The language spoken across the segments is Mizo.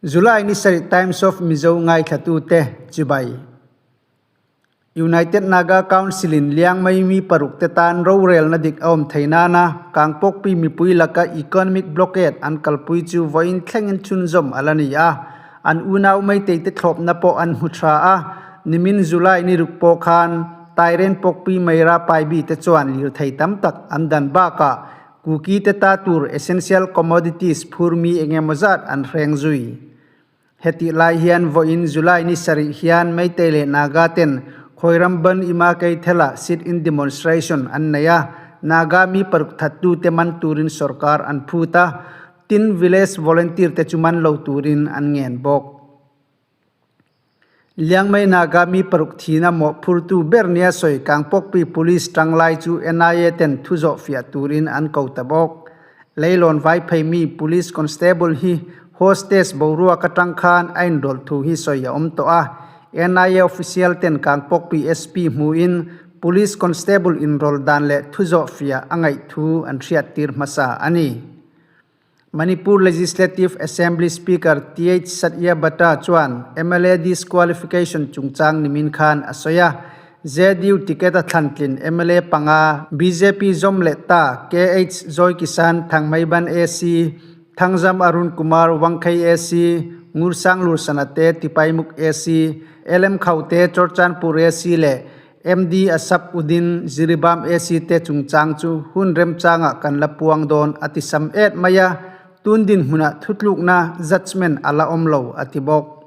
July ni sarih Times of Mizo ngaithlatute chibai. United Naga Council in Liangmai mi paruk te tan rorelna dik a awm thei nana Kangpokpi mipui laka economic blockade an kalpui chu vawiin thlengin chhunzawm a la ni a. An unau Meitei te thlawpna pawh an hmu tha a, nimin July ni ruk pawh khan Tairen Pokpi Meira Paibi te chuan lirthei tam tak an dan bakah Kuki te ta tur essential commodities phur mi engemaw zat an hreng zui. Hetih lai hian vawiin July ni sarih hian Meitei leh Naga ten Khawiram Ban Ima Keithela sit-in demonstration an nei a, Naga mi paruk thattu te man turin sorkar an phut a, tin village volunteer te chu man lo turin an ngen bawk. Liangmei Naga mi paruk thina mawhphurtu ber nia sawi Kangpokpi Police tanglai chu NIA ten thu zawh fiah turin an ko ta bawk. Leilawn Vaiphei mi Police Constable hi hostage boruak atang khan a inrawlh thu hi sawi a awm tawh a. NIA official ten Kangpokpi SP hmuhin Police Constable inrawlh dan leh thu zawh fiah a ngaih thu an hriattir hmasa a ni. Manipur Legislative Assembly Speaker TH Satyabrata chuan mla disqualification chungchang nimin khan a sawi a. JDU ticket a thlantlin mla panga bjp zawm leh ta KH Joykisan Thangmeiban AC, Thangjam Arun Kumar Wangkhei AC, Ngursang Lursana te Tipaimukh AC, LM Khaute Churachandpur AC leh MD Asap Udin Jiribam AC te chungchang chu hun remchangah kan la puang dawn a ti sam et mai a, tun dinhmunah thutlukna, judgement, a la awm lo a ti bawk.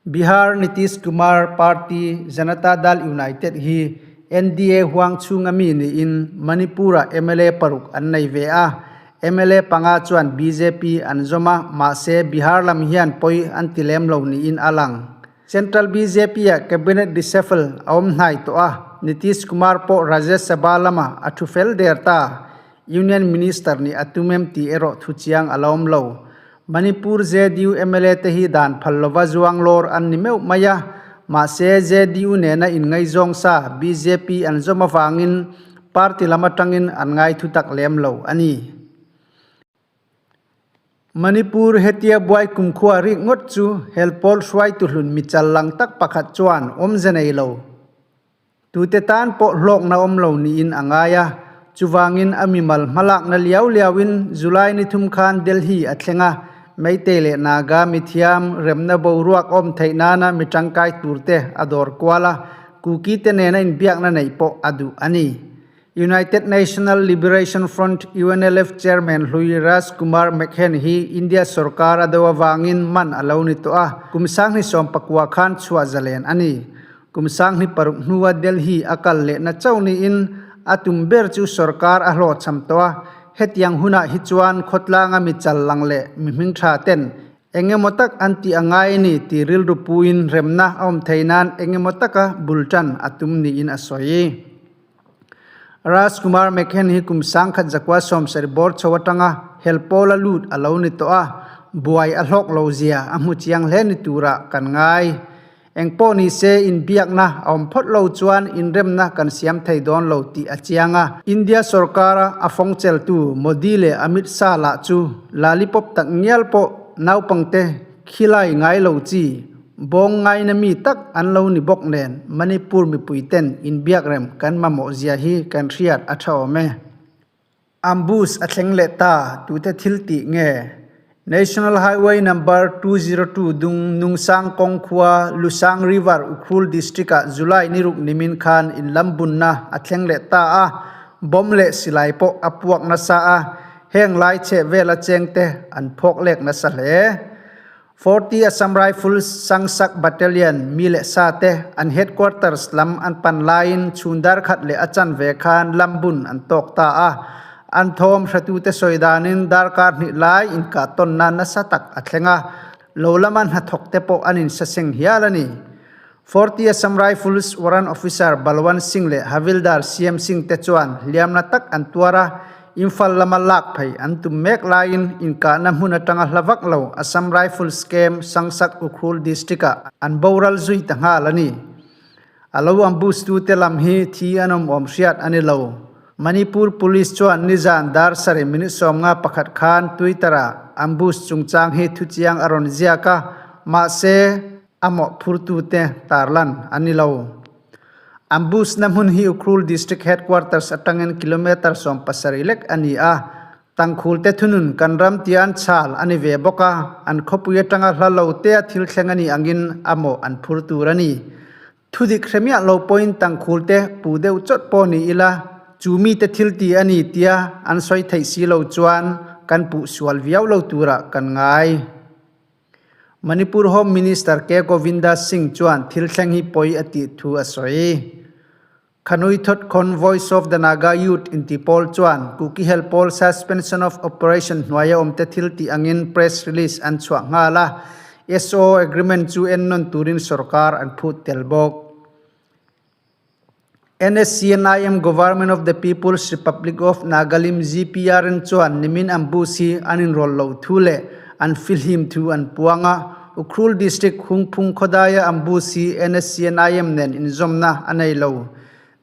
Bihar Nitish Kumar Party Janata Dal United hi NDA huang chhunga mi niin Manipur-ah mla paruk an nei ve a, mla panga chuan bjp an zawm a, mahse Bihar lam hian pawi an ti lem lo niin a lang. Central BJP-ah Cabinet reshuffle a awm hnai tawh a, Nitish Kumar pawh Rajya Sabha lama a thu fel der ta. Union Minister nih a tum em tih erawh thu chiang a la awm lo. Manipur JDU mla te hi dan phal lova zuang lawr an ni meuh mai a, mahse JDU nena inngaizawng sa bjp an zawm avangin party lam atangin an ngai thu tak lem lo a ni. Manipur hetia buai kumkhua rik ngawt chu helpawl hruaitu hlun michal lang tak pakhat chuan awmze nei lo. Tute tan pawh hlawkna awm lo niin a ngai a, chuvangin a mimal hmalakna liau liauin July ni thum khan Delhi a thleng a, Meitei leh Naga mithiam remna boruak awm theih nana mi tangkai turte a dawr kual a, Kuki te nena inbiakna neih pawh a duh a ni. United National Liberation Front, UNLF, Chairman hlui Raj Kumar Meghen hi India sorkar a do avangin man a lo ni tawh a, kum sanghnih sawmpakua khan chhuah zalen a ni. Kum sanghnih paruk hnua Delhi a kal lehna chauh niin a tum ber chu sorkar a hlawhchham tawh a, hetiang hunah hi chuan khawtlanga mi chal lang leh mi hmingtha ten Engemaw tak an tih a ngai a ni tih rilru puin remna a awm thei nan engemaw taka bul tan a tum niin a sawi. Raj Kumar Meghen hi kum sangkhat zakua sawmsarih bawr chho atanga helpawl a lut a lo ni tawh a, buai a hlawk lo zia a hmu chiang hle ni turah kan ngai. Engpawh ni se inbiakna a awm phawt lo chuan inremna kan siam thei dawn lo tih a chiang a. India sorkara a fawngcheltu Modi leh Amit Shah lah chu lalipop tak ngial pawh naupangte khilai ngai lo chi, bawng ngaina mi tak an lo ni bawk nen Manipur mipuiten inbiakrem kan mamawh zia hi kan hriat a tha awm e. Ambush a thleng leh ta, tute thil tih nge? National Highway Number 202 dung Nungsang kawng khua Lusang River, Ukhrul District-ah July ni ruk nimin khan inlam bunna a thleng leh ta a, bomb leh silai pawh a puak nasa a, heng lai chheh vela chengte an phawk lek nasa hle. 40 Assam Rifles Sangsak Battalion mi leh sa te an headquarters lam an pan laiin chhun dar khat leh a chanve khan lambun an tawk ta a. An thawm hretute sawi danin darkar hnih lai inkah tawnna nasa tak a thleng a, lo lama hnathawk te pawh an insaseng hial a ni. 40 Assam Rifles Warrant Officer Balwant Singh leh Havildar CM Singh te chuan hliamna tak an tuar a, Imphal lama lak phei an tum mek laiin inkahna hmun atanga hla vak lo Assam Rifles Camp Sangsak Ukhrul District-ah an boral zui ta nghal a ni. A lo ambush tute lam hi thi an awm awm hriat a ni lo. Manipur Police chuan nizan dar sarih minute 51 khan Twitter-ah ambush chungchang hi thuchiang a rawn ziak a, mahse, a mawhphurtute tarlan a ni lo. Ambush-na hmun hi Ukhrul District Headquarters atangin kilometre 70 lek a ni a, Tangkhulte thunun kan ram tia an chhal a ni ve bawk a, an khawpui atanga hla lo tea thil thleng a nih angin a mawh an phur tur a ni. Thudik hre miah lo pawhin tangkhulte pu deuh chawt pawh ni ila, chu mite thil ti a ni tia an sawi theih si lo chuan kan puh sual viau lo turah kan ngai. Manipur Home Minister K Govinda Singh chuan thil thleng hi pawi a tih thu a sawi. Khanui Thawt Khawn Voice of the Naga Youth inti pawl chuan Kuki Hel Pawl Suspension of Operation hnuaia awmte thil tih angin press release an chhuah nghal a, SO agreement chu ennawn turin sorkar an phut tel bawk. NSCNIM Government of the People's Republic of Nagalim, GPRN, chuan nimin ambush hi an inrawlh loh thu leh an fihlim thu an puang a, Ukhrul District Hungphung khawdaia ambush hi NSCNIM nen inzawmna a nei lo.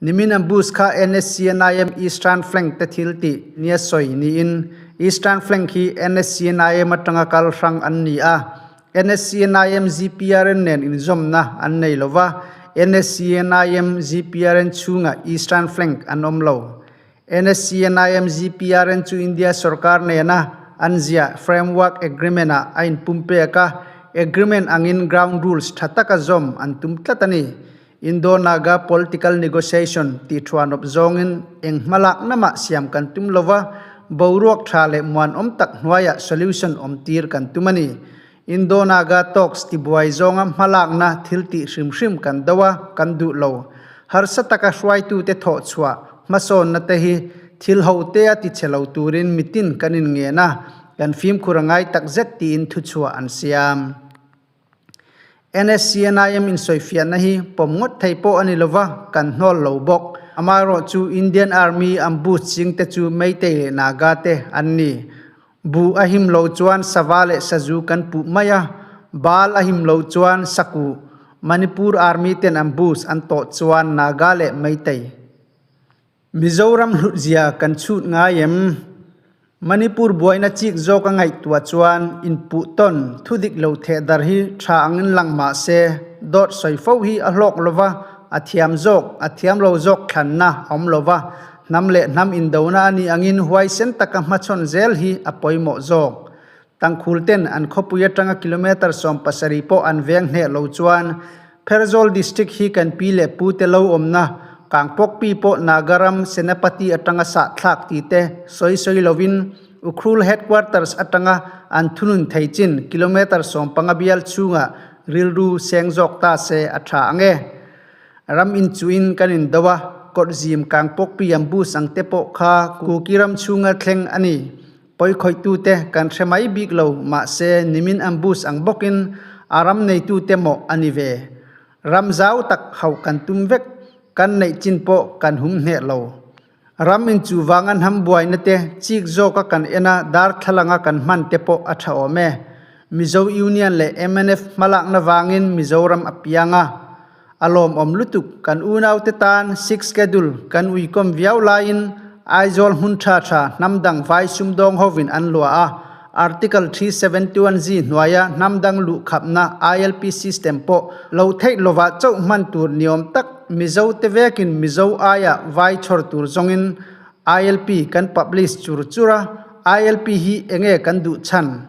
Nimin ambush kha NSCNIM Eastern Flank te thil tih nia sawi niin Eastern Flank hi NSCNIM atanga kal hrang an ni a, NSCNIM GPRN nen inzawmna an nei lo va, NSCNIM GPRN chhungah Eastern Flank an awm lo. NSCNIM GPRN chu India sorkar nena an ziah Framework Agreement-ah a inpumpek a, agreement angin ground rules tha taka zawm an tum tlat a ni. Indo-Naga political negotiation tih thuanawp zawngin eng hmalakna mah siam kan tum lova, boruak tha leh muanawm tak hnuaiah solution awmtir kan tum a ni. Indo-Naga talks tibuai zawnga hmalakna thil tih hrim hrim kan do a, kan duh lo. Harsa taka hruaitute thawh chhuah hmasawnna te hi thil ho tea ti chhe lo turin mitin kan inngen a, kan fimkhur a ngai takzet tiin thuchhuah an siam. NSCNIM insawifiahna hi pawm ngawt thei pawh a ni lova, kan hnawl lo bawk. Amaherawhchu Indian Army ambush chingte chu Meitei leh Naga te an ni. Buh a him lo chuan sava leh sazu kan puh mai a, bal a him lo chuan sakuh, Manipur Army ten ambush an tawh chuan Naga leh Meitei. Mizoram hlutzia kan chhut ngai em? Manipur buaina chik zawk a ngaihtuah chuan inpuh tawn thudik lo theh dar hi tha angin lang mah se, dawt sawi fo hi a hlawk lova, a thiam zawk, a thiam lo zawk thlanna a awm lova, hnam leh hnam indona a nih angin huaisen taka hmachhawn zel hi a pawimawh zawk. Tangkhul ten an khawpui atanga kilometre 70 pawh an veng hneh lo chuan Pherzawl District hi kan pi leh pu te lo awmna Kangpokpi pawh Nagaram Senapati atanga sah thlak ti te sawi sawi lovin Ukhrul Headquarters atanga an thunun thei chin kilometre 15 bial chhungah rilru seng zawk ta se a tha ang e. Ram inchuhin kan indo a, kawt zim Kangpokpi ambush ang te pawh kha Kuki ram chhunga thleng a ni. Pawikhawih-tute kan hre mai bik lo, mahse nimin ambush ang bawkin a ram neitute mawh a ni ve. Ram zau tak hauh kan tum vek, kan neih chin pawh kan hum hneh lo. Ram inchuh vanga hnam buaina te chik zawka kan en a, darthlalanga kan hman te pawh a tha awm e. Mizo Union leh mnf hmalakna vangin Mizoram a piang a. A lawmawm lutuk, kan unaute tan Sixth Schedule kan uikawm viau laiin Aizawl hmun tha tha hnam dang vai sumdawng hovin an luah a, Article 371G hnuaia hnam dang luh khapna ILP system pawh lo theih lovah chauh hman tur niawm tak Mizo te vekin Mizo aia vai chhawr tur zawngin ILP kan publish chur chur a, ILP hi enge kan duh chhan?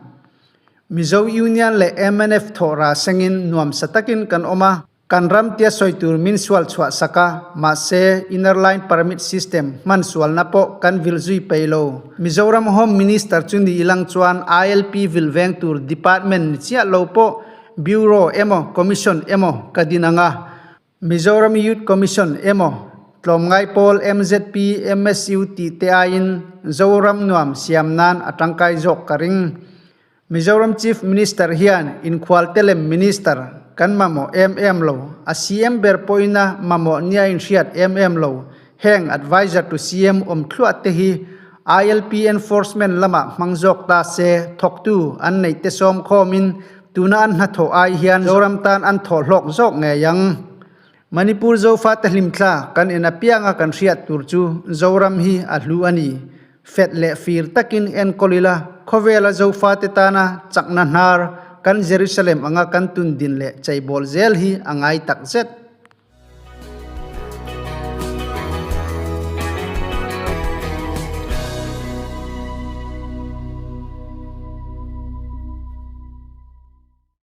Mizo Union leh mnf thawh ra sengin nuamsa takin kan awm a, kan ram tia sawi tur min sual chhuah sak a, mahse Inner Line Permit System hman sualna pawh kan vil zui pei lo. Mizoram Home Minister chu ni ilang chuan ILP vil veng tur Department ni chiah lo pawh Bureau emaw Commission emaw ka din ang a, Mizoram Youth Commission emaw, tlawmngai pawl mzp, MSU tih te aiin Zoram nuam siam nan a tangkai zawk ka ring. Mizoram Chief Minister hian inkhualtelem Minister kan mamawh em em lo, a CM ber pawhin a mamawh nia inhriat em em lo, heng Adviser to CM awm thluah te hi ILP enforcement lamah hmang zawk ta se thawktu an neih te sawm khawmin Tuna an hnathawh ai hian Zoram tan an thawh hlawk zawk ngei ang. Manipur Zofate hlimthla kan en apianga kan hriat tur chu Zoram hi a hlu a ni. Fet leh fir takin enkawl ila, khawvela Zofate tana chakna hnar kan Jerusalem anga kan tun din leh cheibawl zel hi a ngai tak zet.